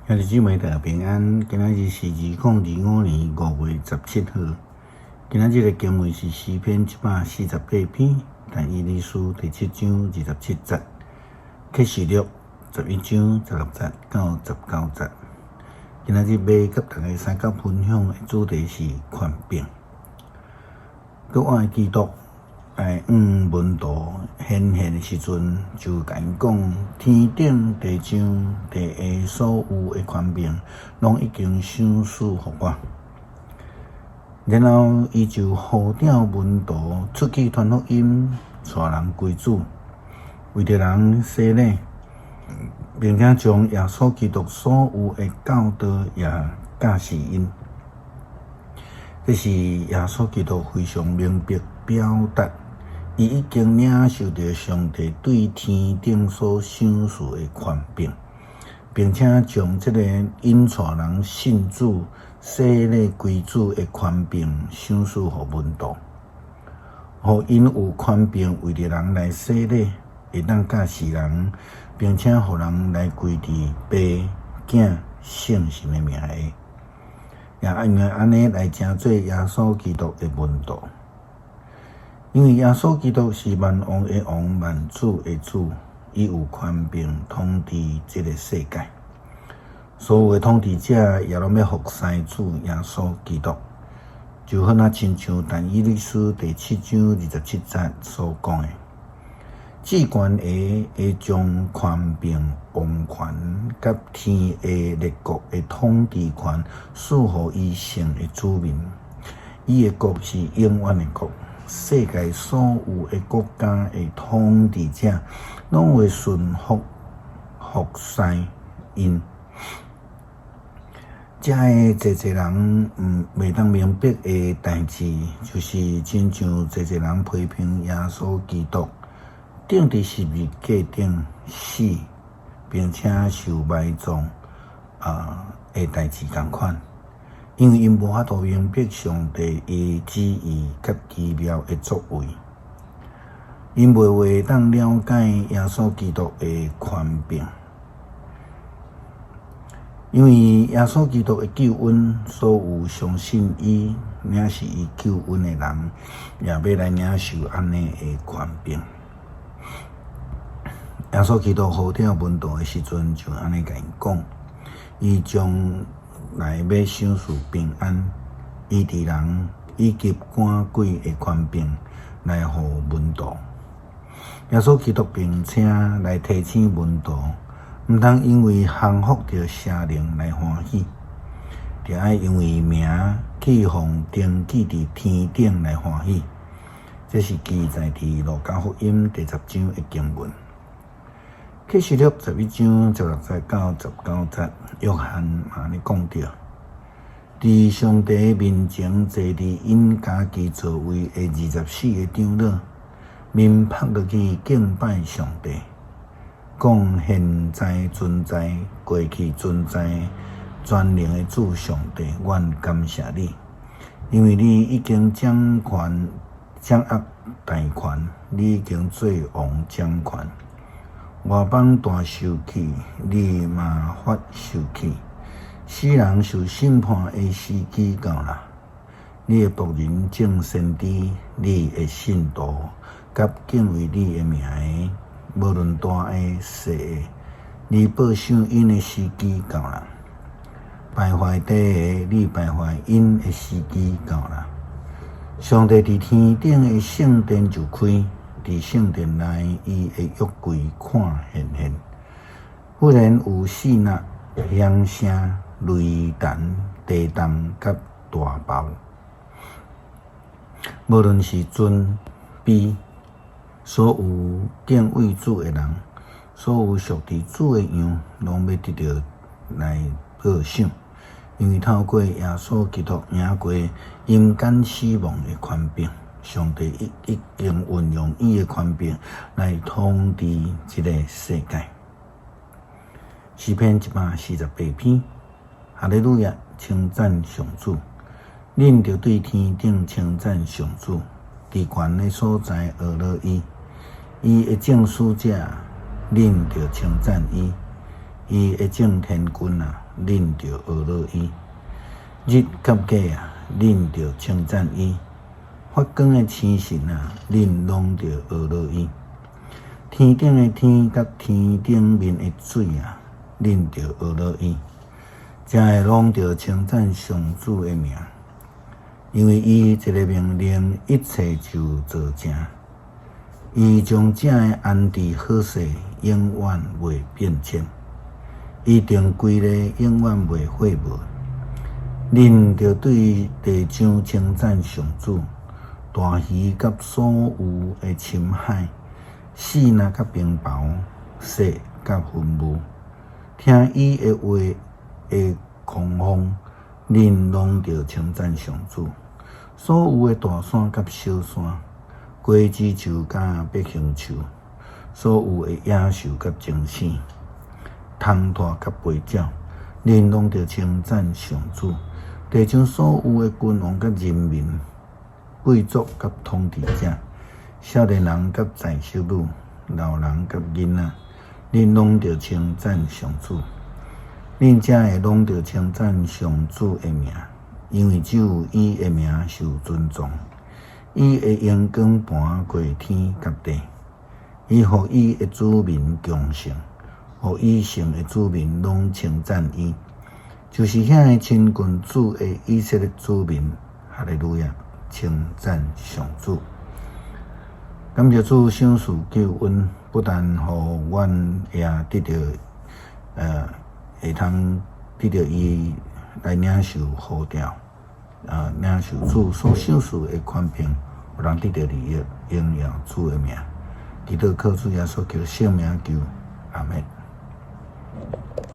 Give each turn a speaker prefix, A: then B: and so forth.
A: 兄弟姊妹大家平安，今仔日是2025年5月17號。今仔日的經文是詩篇148篇，但以理書第七章27節，啟示錄11章16節到19節。今仔日欲佮大家相佮分享的主題是權柄。閣換基督來向門徒顯現的時陣，就共𪜶講：天頂地上地下所有的權柄，攏已經賞賜予我。然後，伊就呼召門徒出去傳福音，帶人歸主，為著人洗禮，並且將耶穌基督所有的教導也教示𪜶。這是耶穌基督非常明白表達，伊已經領受著上帝對天頂所賞賜的權柄，並且將這個引帶人信主、洗禮歸主的權柄賞賜予門徒，予𪜶有權柄為著人來洗禮，會當教示人，並且予人來歸佇父、囝、聖神的名下，也因為按呢來成做耶穌基督的門徒。因為耶穌基督是萬王的王、萬主的主，伊有權柄統治這個世界。所有的統治者也攏欲服侍主耶穌基督，就好若親像但以理書第七章27節所講的：至懸的會將權柄、王權佮天下列國的統治權賜予伊聖的子民。伊的國是永遠的國，世界所有的國家的統治者攏會順服服侍𪜶。遮的濟濟人毋袂當明白的代誌，就是親像濟濟人批評耶穌基督釘佇十字架頂死，並且受埋葬啊的代誌仝款，因為𪜶無法度明白上帝伊旨意佮奇妙的作為，𪜶袂會當了解耶穌基督的權柄。因為耶穌基督的救恩，所有相信伊、領受伊救恩的人，也欲來領受按呢的權柄。耶穌基督呼召門徒的時陣，就按呢共𪜶講：伊將來欲賞賜平安、醫治人以及趕鬼的權柄來予門徒。耶穌基督並且來提醒門徒，毋通因為降服著邪靈來歡喜，著愛因為名去予登記佇天頂來歡喜。這是記載佇路加福音第10章的經文。啟示錄11章16節到19節，約翰嘛按呢講著：佇上帝面前坐佇𪜶家己座位的24個長老，面覆落去敬拜上帝。講現在存在、過去存在、全能的主上帝，阮感謝你，因為你已經掌權、掌握大權，你已經做王掌權。外邦大受氣，你嘛發受氣，死人受審判的時機到啦。你的僕人眾先知，你的聖徒，佮敬畏你的名的，無論大的細的，你報賞𪜶的時機到啦。敗壞地的，你敗壞𪜶的時機到啦。上帝佇天頂的聖殿就開，佇聖殿內，伊的約櫃看顯現。忽然有四若響聲、雷霆、地動佮大雹。無論是尊卑，所有敬畏主的人，所有屬佇主的羊，攏欲得著來報賞，因為透過耶穌基督贏過陰間死亡的權柄，上帝已經運用伊的權柄來統治這個世界。詩篇148篇，哈利路亞，稱讚上主，恁著對天頂稱讚上主，佇懸的所在呵咾伊，伊的眾使者，恁著稱讚伊，伊的眾天軍啊，恁著學樂伊；日佮月啊，恁著稱讚伊；發光的星辰啊，恁攏著學樂伊；天頂的天佮天頂面的水啊，恁著學樂伊。遮的攏著稱讚上主的名，因為伊一個命令，一切就做成。伊將這的安置好勢，永遠袂變遷；伊定規例，永遠袂廢無。恁著對地上稱讚上主，大魚佮所有的深海，死林佮冰雹，雪佮雲霧，聽伊的話的狂風，恁攏著稱讚上主。所有的大山佮小山，果子樹佮白杏樹，所有的野獸佮精獸，蟲豸佮飛鳥，恁攏著稱讚上主。地上所有的君王佮人民，貴族佮統治者，少年人佮宰室女，老人佮囡仔，恁攏著稱讚上主。恁遮的攏著稱讚上主的名，因為只有伊的名受尊崇。伊的榮光盤過天佮地，伊予伊的子民強盛，予伊聖的子民攏稱讚伊，就是遐个親近主的以色列子民，哈利路亞，稱讚上主。感謝主賞賜救恩，不但予阮也得著，會通得著伊來領受呼召，領受主所賞賜的權柄，予人得著利益，榮耀主的名。祈禱靠主耶穌基督聖名求，阿們。